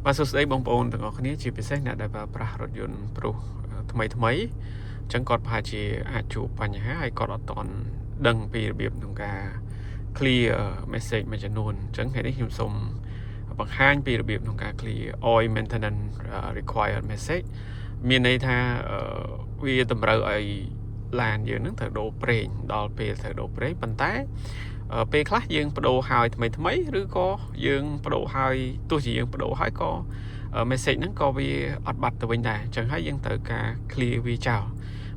បាទសួស្តីបងប្អូនទាំងអស់គ្នាជាពិសេសអ្នកដែលប្រើប្រាស់រថយន្តប្រុសថ្មីថ្មីអញ្ចឹងគាត់ប្រហែលជាអាចជួបបញ្ហាហើយគាត់អត់ទាន់ដឹងពីរបៀបក្នុងការ clear message មួយចំនួនអញ្ចឹងថ្ងៃនេះខ្ញុំសូមបង្ហាញពីរបៀបក្នុងការ clear oil maintenance required message មានន័យថាវាតម្រូវឲ្យឡានយើងនឹងត្រូវដូរប្រេងដល់ពេលត្រូវដូរប្រេងប៉ុន្តែពេលខ្លះយើងបដូរហើយថ្មីថ្មីឬក៏យើងបដូរហើយទោះជាយើងបដូរហើយក៏ message ហ្នឹងក៏វាអត់បាត់ទៅវិញដែរអញ្ចឹងហើយយើងត្រូវការ clear វាចោល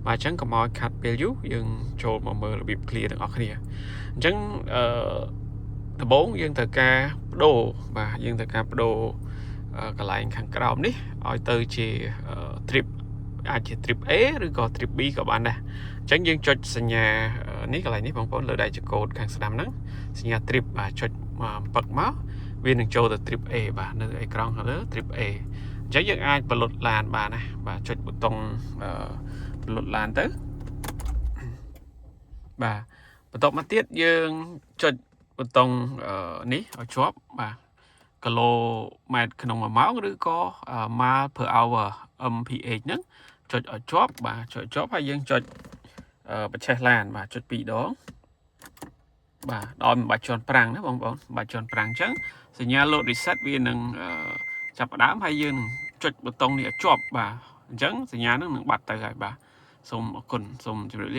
បាទអញ្ចឹងកុំឲ្យខាត់ពេលយូរយើងចូលមកមើលរបៀប clear ទាំងអស់គ្នាអញ្ចឹងអឺដំបូងយើងត្រូវការបដូរបាទយើងត្រូវការបដូរកន្លែងខាងក្រោមនេះឲ្យទៅជា trip អាចជា trip A ឬក៏ trip B ក៏បានដែរអញ្ចឹងយើងចុចសញ្ញានេះកន្លែងនេះបងប្អូនលើដៃចង្កូតខាងស្ដាំហ្នឹងសញ្ញា trip បាទចុចពឹកមកវានឹងចូលទៅ trip A បាទនៅអេក្រង់ខាងលើ trip A អញ្ចឹងយើងអាចបលុតឡានបានណាបាទចុចប៊ូតុងបលុតឡានទៅបាទបន្ទាប់មកទៀតយើងចុចប៊ូតុងនេះឲ្យជាប់បាទគីឡូម៉ែត្រក្នុង1ម៉ោងឬក៏ mile per hour MPH ហ្នឹងចុចឲ្យជាប់បាទចុចជាប់ហើយយើងចុចបញ្ឆេះឡានបាទចុច2ដងបាទដោយមិនបាច់ជាន់ហ្វ្រាំងណាបងប្អូនមិនបាច់ជាន់ហ្វ្រាំងអញ្ចឹងសញ្ញា load reset វានឹងចាប់ផ្ដើមហើយយើងចុចប៊ូតុងនេះឲ្យជាប់បាទអញ្ចឹងសញ្ញានឹងនឹងបាត់ទៅហើយបាទសូមអរគុណសូមជម្រាបលា។